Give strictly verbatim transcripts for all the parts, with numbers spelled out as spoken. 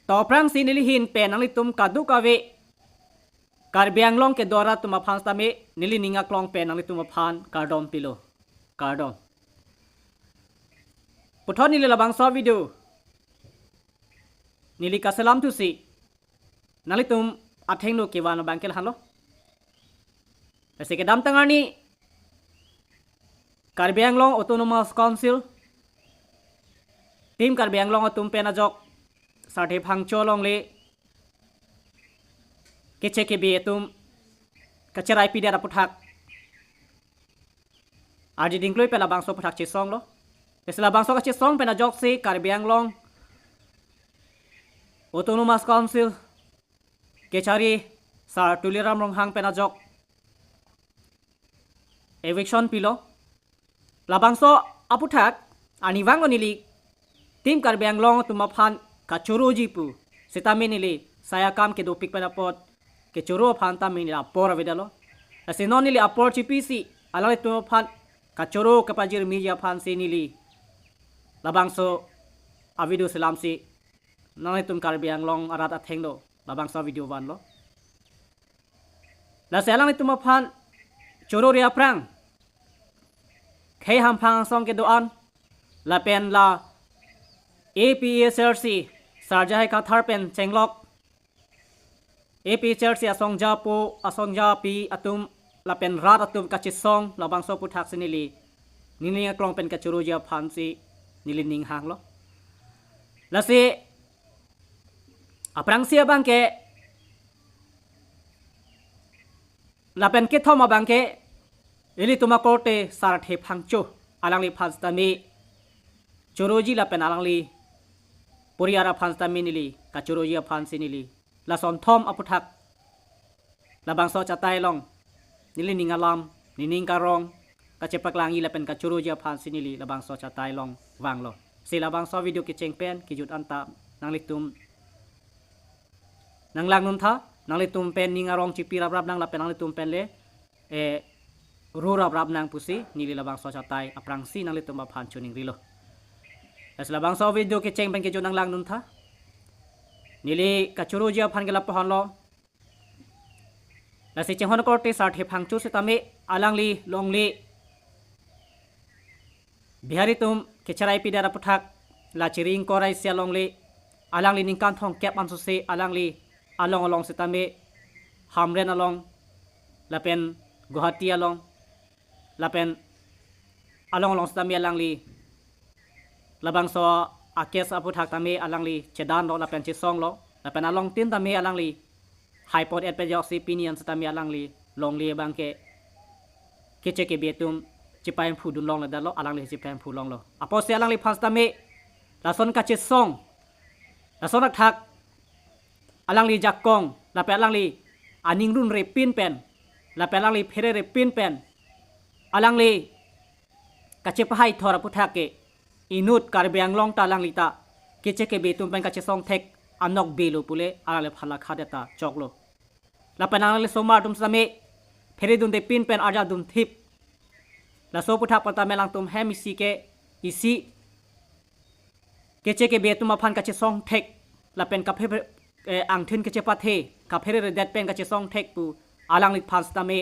To aphrangsi neli ahin pen nanglitum kadokave Karbi Anglong kedo arat atum aphan sitame neli ning aklong pen nanglitum aphan kardom pilo. Kardom. Puthot neli labangso video neli kaselam thusi nanglitum athengno kevan abang ke lahenlo. Lasi kedamtang arni Karbi Anglong Autonomous Council, Team Karbi Anglong atum pen ajok sarthe phangcho alongle keche kebe atum kacherai pidet aputhak arje dingkloi pen labangso aputhak chesonglo. Lasi labangso kachesong pen ajoksi Karbi Anglong Autonomous Council kechari Sar Tuliram Ronghang pen ajok eviction pilo. Labangso aputhak arnivang neli Team Karbi Anglong atum aphan kachoroji pu sitame neli sai akam kedopik pen apot kechoro aphan tame neli apor avedetlo. Lasi non neli apor chipisi alanglitum aphan kachoro kepajirmiji aphansi neli labangso avideo selamsi nanglitum Karbi Anglong arat athengno labangso video vanlo. Lasi alanglitum aphan chorori aphrang khei hamphang asong kedo-an lapen la A P H L C Sarjahai Kathar pen chenglok A P H L C asongjapo asongjapi atum lapen rat atum kachesong labangso aputhak si neli ning aklong pen kachoroji aphansi neli ning hanglo. Lasi aphrangsi abang ke lapen kethom abang ke ilitum akorte sarthe phangcho alangliphan sitame choroji lapen alangli poriyar aphan sitame neli kachoroji aphansi neli lason thom aputhak labangso achatai along neli ning alam, nening karong kachepaklangji lapen kachoroji aphansi neli labangso achatai along vanglo. Si labangso video kecheng pen kejut anta nanglitum nanglang nun tha, nanglitum pen ning arong chipi raprap nang lapen nanglitum pen le eh, ru raprap nang pusi neli labangso achatai aphrangsi nanglitum aphan choningrilo. Lasi labangso video kecheng pen kejut nanglang nun tha. Neli kachoroji aphan ke lapu-anlo. Lasi chinghon korte sarthe phangcho sitame alangli longle Bihari atum kecherai pidet aputhak la chiri ingkoi ra isi alongle alangli ningkan thomkep ansose alangli along along sitame Hamren along lapen Guwahati along lapen along along sitame alangli labangso a-case aputhak tame alangli chedanlo lapen chesonglo lapen along tin tame alangli haipot et pe ajoksi pini an sitame alangli longle abang ke keche kebe atum chipaimphu dun longledetlo, alangli chipaimphu longlo. Apotsi alangliphan sitame lason kachesong, lason athak alangli jakong lapen alangli aning runre pin pen lapen alangli pherere pin pen alangli kachepahai thor aputhak ke inut Karbi Anglong ta alangli ta keche kebe atum pen kachesong thek anokbe lo pule alangliphan la khadet ta choklo. Lapen alangli osomar atum sitame phere dunde pin pen arja dunthip. Laso aputhak pen tame alangtum hem isi ke isi keche kebe atum aphan kachesong thek lapen kaphe eh, angthin kachepathe kaphereredet pen kachesong thek pu alangliphan sitame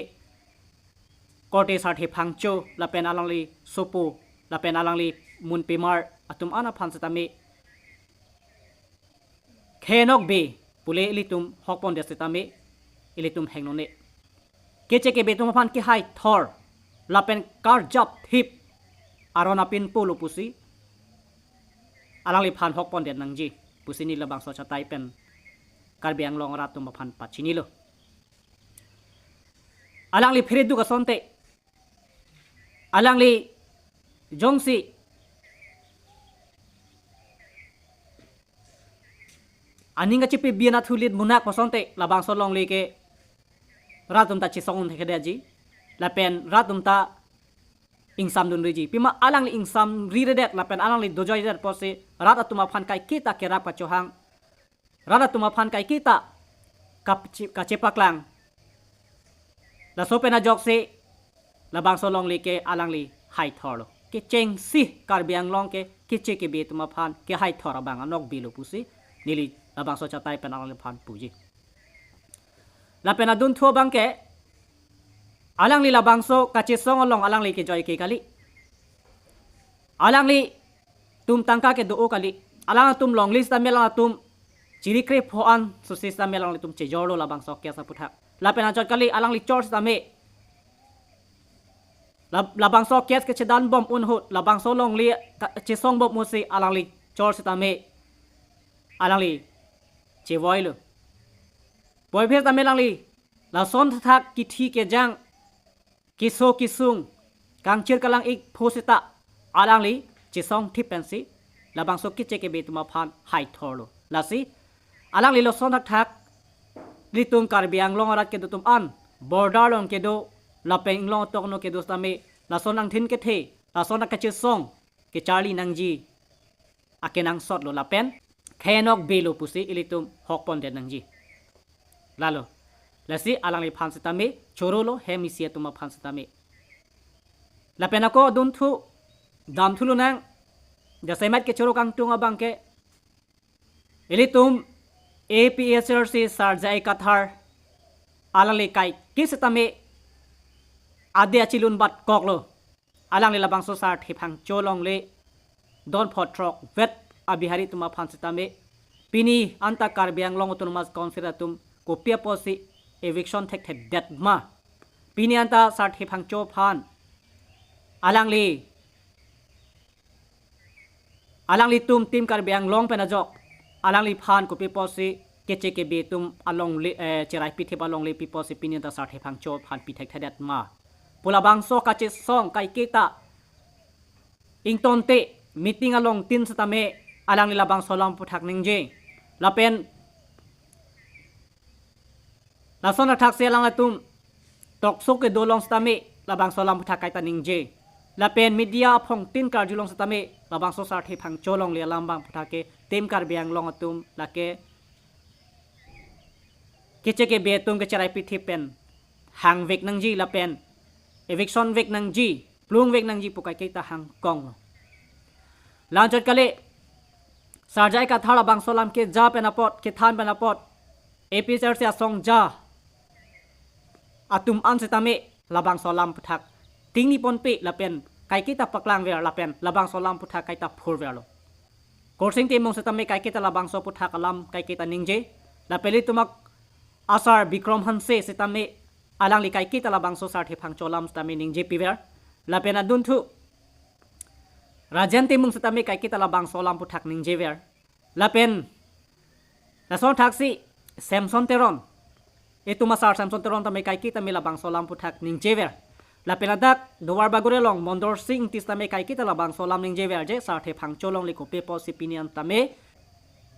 korte sarthe phangcho lapen alangli sopo lapen alangli munpimar atum an aphan sitame khenokbe pule ilitum hokpondet sitame ilitum hengnone. Keche kebe atum aphan kehai thor lapen karjap thip aron apin pulo pusi alangliphan hokpondet nangji pusi neli labangso achatai pen Karbi Anglong arat atum aphan pachinilo. Alangli phere duk asonte alangli jongsi aning kachipi biana thulit munak asonte labangso longle ke rat atum ta chesong un thekdetji lapen rat atum ta ingsamdunriji. Pima alangli ingsamriredet lapen alangli dojoiredet apotsi rat atum aphan kaiketa kerap kachohang, rat atum aphan kaiketa kap- kachepaklang. Laso pen ajoksi labangso longle ke alangli hai thorlo. Kechengsi Karbi Anglong ke keche kebe atum aphan kehai thor abang anokbe lo pusi neli labangso achatai pen alangliphan puji. Lapen adunthu abangke, alangli labangso kachesong along alangli kejoi ke kali. Alanglitum tangka kedo-o kali. Alangtum longle sitame alangtum chirikre pho-an susi sitame alanglitum chejorlo labangso case aputhak. Lapen anchot kali, alangli chor sitame lab-, labangso case kechedan bom un ahut, labangso longle ka-, chesong bom un si alangli chor sitame alangli chevoilo. Puvoiphit tame alangli lason thakthak kithi kejang, keso kesung, kangchir kalang-ik pho seta alangli chesongthip pensi labangso keche kebe atum aphan haithorlo. Lasi alangli lason thakthak ilitum Karbi Anglong arat kedo atum an, border along kedo lapen inglong atok no kedo sitame lason angthin kethe, lason akachesong kecharli nangji akenangsotlo lapen khenok belo pusi ilitum hok pondet nangji. Lalo, lasi alangliphan sitame chorolo, hem isi atum aphan sitame. Lapen ako adunthu damthu lonang, jasemet kechoro kangtung abangke, ilitum A P H L C Sar J I Kathar alangli kaike sitame ade achilun bat koklo. Alangli labangso Sarthe Phangcho longle don pho throkvet a-Bihari atum aphan sitame, pini anta Karbi Anglong Autonomous Council atum kopi apotsi eviction thekthedet ma? Pini anta Sarthe Phangcho aphan alangli, alanglitum Team Karbi Anglong pen ajok alangliphan kopi apotsi keche kebe atum alongle, eh, cherai pithip alongle pi apotsi pini anta Sarthe Phangcho aphan pi thekthedet ma pu labangso kachesong kaike ta ingtonte meeting along tin sitame alangli labangso alam aputhak ningje. Lapen lason athak si alanglitum tokso kedo along sitame labangso alam aputhak kaita ningje. Lapen media aphong tin karjulong sitame labangso Sarthe Phangcho longle alam abang aputhak ke Team Karbi Anglong atum lake keche kebe atum kecherai pithip pen hangvek nangji lapen eviction vek nangji, plung vek nangji pu kaike ta hangkonglo. La anchot kali, Sar J I Kathar labangso alam keja pen apot, kethan pen apot, A P H L C asongja atum an sitame labangso alam aputhak tingni ponpe lapen kaike ta paklangver lapen labangso alam aputhak kaita phurverlo. Kursing Timung sitame kaike ta labangso aputhak alam kaike ta ningje. Lapen ilitum asar Bikram Hanse sitame alangli kaike ta labangso Sarthe Phangcho alam sitame ningje piver. Lapen adunthu Rajen Timung sitame kaike ta labangso alam aputhak ningjever. Lapen lason athak si Samson Teron, itum asar Samson Teron tame kaike tame labangso alam aputhak ningjever. Lapen ladak Duarbagori along Mondor Sing Ingti tame kaike ta labangso alam ningjever, je Sarthe Phangcho longle kopi apotsi pini an tame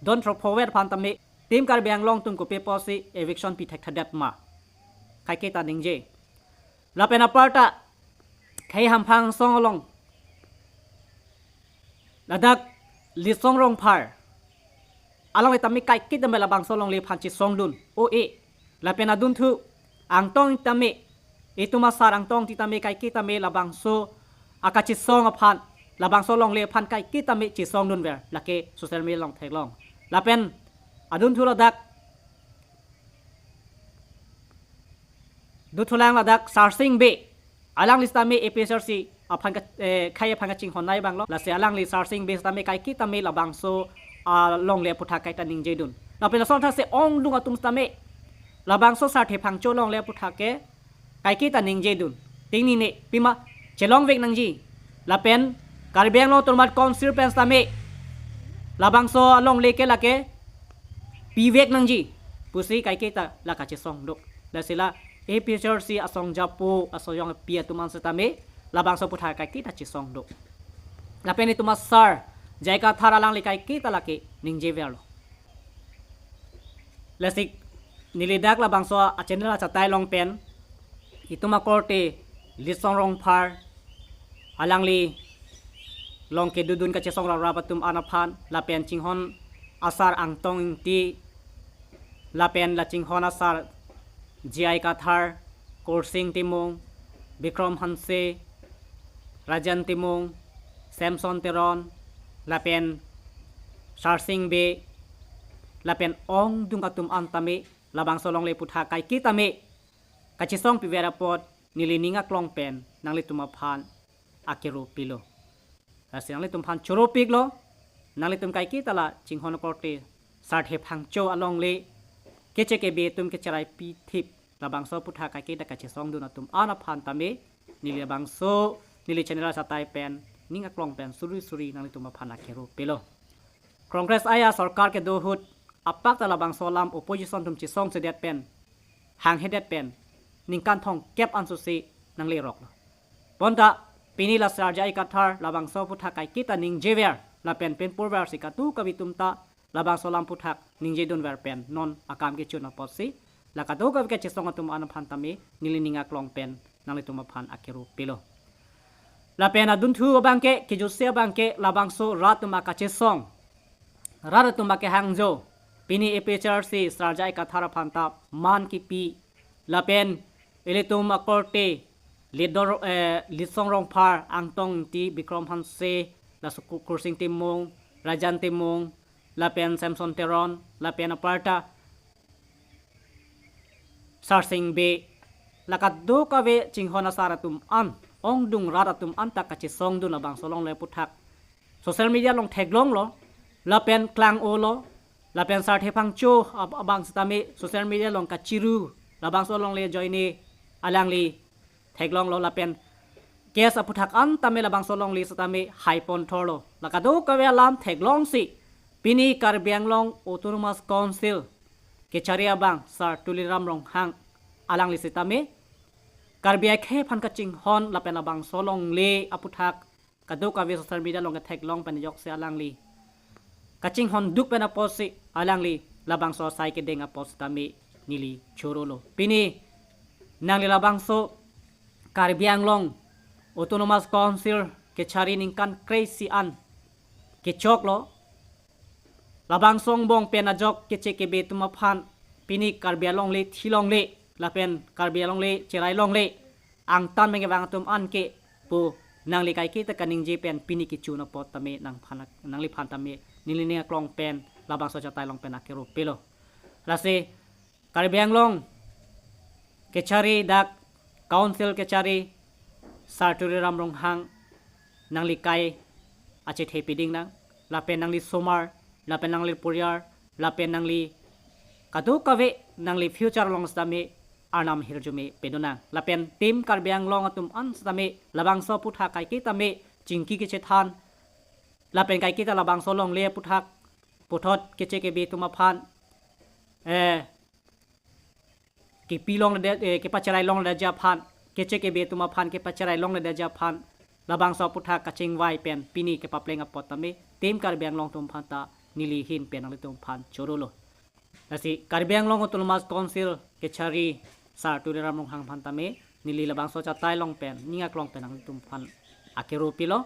don throphokvet aphan tame Team Karbi Anglong atum kopi apotsi eviction pi thekthedet ma? Kaike ta ningje. Lapen aparta Khei Hamphang asong along ladak Litsong Rongphar alongle tame kaike tame labangso longle aphan chesongdun o-e. Lapen adunthu Angtong Ingti tame, itum asar Angtong Ingti tame kaike tame labangso akachesong aphan, labangso longle aphan kaike tame chesongdunver lake social media along theklong. Lapen adunthu ladak duthulang ladak Sarsing Bey, alangli sitame A P H L C aphan ka, eh, khei aphan kachinghon nai abanglo. Lasi alangli Sarsing Bey sitame kaike tame labangso alongle aputhak kaita ningjedun. Lapen lason athak si ongdung atum sitame labangso Sarthe Phangcho longle aputhak ke kaike ta ningjedun. Tingnine pima chelongvek nangji. Lapen Karbi Anglong Autonomous Council pen sitame labangso alongle ke lake pivek nangji pusi kaike ta la kachesong do. Lasi la A P H L C asong japo asong jong pi atum an sitame labangso aputhak kaike ta chesong do. Lapen itum asar J I Kathar alangli kaike ta lake ningjeverlo. Lasi neli dak labangso a channel achatai along pen itum akorte Litsong Rongphar alangli along kedodun kachesong raprap atum an aphan lapen chinghon asar Angtong Ingti lapen la chinghon asar J I Kathar, Kursing Timung, Bikram Hanse, Rajen Timung, Samson Teron, lapen Sarsing Bey, lapen ongdung atum an tame labangso alongle aputhak kaike tame kachesong piver apot neli ning aklong pen nanglitum aphan akero pilo. Lasi nanglitum aphan choropiklo, nanglitum kaiketa la chinghon korte Sarthe Phangcho alongle keche kebe atum kecherai pithip labangso aputhak kaiketa kachesongdun atum an aphan tame neli labangso neli channel asatai pen ning aklong pen suri suri nanglitum aphan akero pilo. Congress aya sorkar kedo ahut apak ta labangso alam opposition atum chesongsedet pen hanghedet pen ningkan thomkep ansosi nangleroklo. Bonta pini la Sar J I Kathar labangso aputhak kaiketa ningjever lapen pinpurver si kadokave atum ta labangso alam aputhak ningjedunver pen non akam kechun apotsi la kadokave kachesong atum an aphan tame neli ning aklong pen nanglitum aphan akero pilo. Lapen adunthu abangke, kejutsi abangke labangso rat atum akachesong, rat atum akehangjo, pini A P H L C Sar J I Kathar aphan ta man kipi, lapen ilitum akorte Lidor, eh, Litsong Rongphar, Angtong Ingti, Bikram Hanse, laso Ku-, Kursing Timung, Rajan Timung, lapen Samson Teron, lapen aparta Sarsing Bey, la kadokave chinghon asar atum an, ongdung rat atum an ta kachesongdun labangso alongle aputhak social media along theklonglo, lapen klang-olo, lapen Sarthe Phangcho ab-, abang setame social media along kachiru, labangso alongle ajoine alangli theklonglo lapen case aputhak an tame labangso alongle setame haiponthorlo. La kadokave alam theklongsi pini Karbi Anglong Autonomous Council kechari abang Sar Tuliram Ronghang alangli setame Karbi akhei aphan kachinghon lapen labangso alongle aputhak kadokave social media along ketheklong pen ajoksi alangli kachinghonduk pen apotsi alangli labangso asai kedeng apot setame neli chorolo. Pini nangli labangso Karbi Anglong Autonomous Council kechari ningkan kre-isi an kechoklo. Labangso angbong pen ajok keche kebe atum aphan pini Karbi alongle thilongle lapen Karbi alongle cherai longle angtan mengevang atum anke pu nangli kaiketa kaningje pen pini kechun apot tame nangphan, nangliphan tame neli ning aklong pen labangso achatai along pen akero pilo. Lasi Karbi Anglong kechari dak Council kechari Sar Tuliram Ronghang nangli kai achethe piding nang, lapen nangli somar, lapen nangli poriar, lapen nangli kadokave nangli future along setame arnam hirjume pedonang. Lapen Team Karbi Anglong atum an setame labangso aputhak kaiketa tame chingki kechethan, lapen kaiketa labangso alongle aputhak puthot keche kebe atum aphan, eh, kepilongle, eh, kepacherai longleji aphan, keche kebe atum aphan kepacherai longleji aphan labangso aputhak kachingvai pen pini kepapleng apot tame Team Karbi Anglong atum aphan ta neli ahin pen nanglitum aphan chorolo. Lasi Karbi Anglong Autonomous Council kechari Sar Tuliram Ronghang aphan tame neli labangso achatai along pen ning aklong pen nanglitum aphan akero pilo.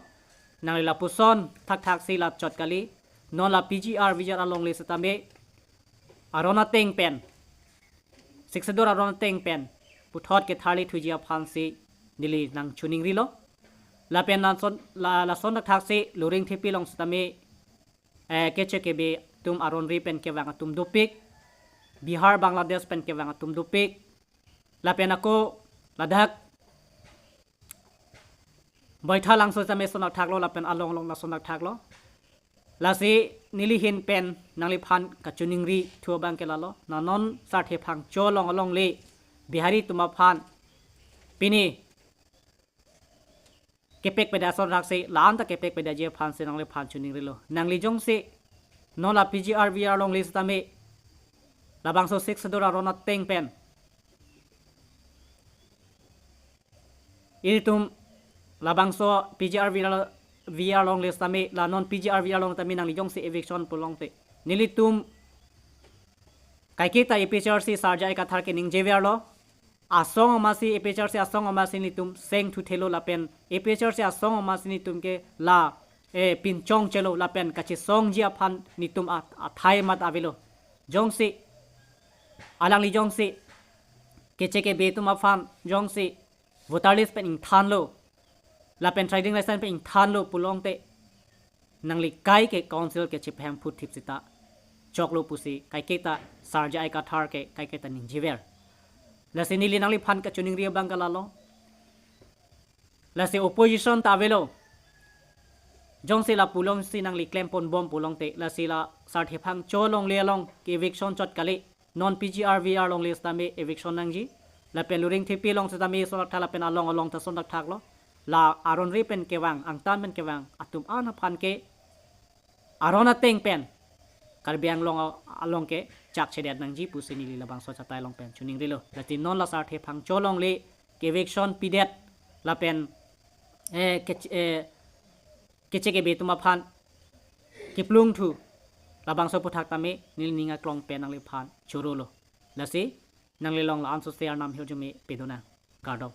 Nangli lapuson thakthaksi lachot kali, non la P G R V G R alongle setame aron ateng pen, Sixth Schedule aron ateng pen puthot ketharli thuji aphansi neli nangchiningrilo. Lapen lason, la, lason thakthaksi Luring Thepi along setame, eh, keche kebe atum aron ri pen kevang atum dopik, Bihar, Bangladesh pen kevang atum dopik, lapen ako ladak Baithalangso setame lason thaklo lapen along along lason thaklo. Lasi neli ahin pen nangliphan kachiningri thu abangke lalo. Na non Sarthe Phangcho along alongle Bihari atum aphan pini kepek peda ason thaksi la-an ta kepek pedaji aphansi nangliphan chiningrilo. Nangli jongsi non la P G R V G R alongle setame labangso Sixth Schedule aron ateng pen ilitum labangso P G R V G R, V G R alongle setame, la non P G R V G R along tame nangli jongsi eviction pulongte, nelitum kaiketa A P H L C Sar J I Kathar keningjeverlo. Asong amatsi, A P H L C asong amatsi nelitum seng thuthelo lapen A P H L C asong amatsi nelitum ke la, eh, pinchongchelo lapen kachesongji aphan nelitum at-, athai amat avelo. Jongsi alangli jongsi keche kebe atum aphan jongsi voter list pen ingthanlo lapen trading license pen ingthanlo pulongte, nangli kai ke council kechephem phut thip sita choklo pusi kaiketa Sar J I Kathar ke kaiketa ningjever. Lasi neli nangliphan kachiningri abang ke lalo. Lasi opposition ta avelo. Jongsi lapu alongsi nangli klempon bom pulote, lasi la Sarthe Phangcho longle along ke eviction chot kali. Non P G R V R longle setame eviction nangji. Lapen Luringthepi along setame lason thakthak lapen along along ta lason thakthak lo. La aron ri pen kevang, angtan pen kevang atum an aphan ke aron ateng pen Karbi Anglong along ke chakchedet nangji pusi neli labangso achatai along pen chiningrilo. Lasi non la Sarthe Phangcho longle ke eviction pidet lapen, eh, ke, eh, kechek ebe atum aphan kiplung thu labangso aphuthak tame neli ning aklong pen nangliphan chorolo. Lasi nangli along la-an sose arnam hirjume pedonang. Kardom.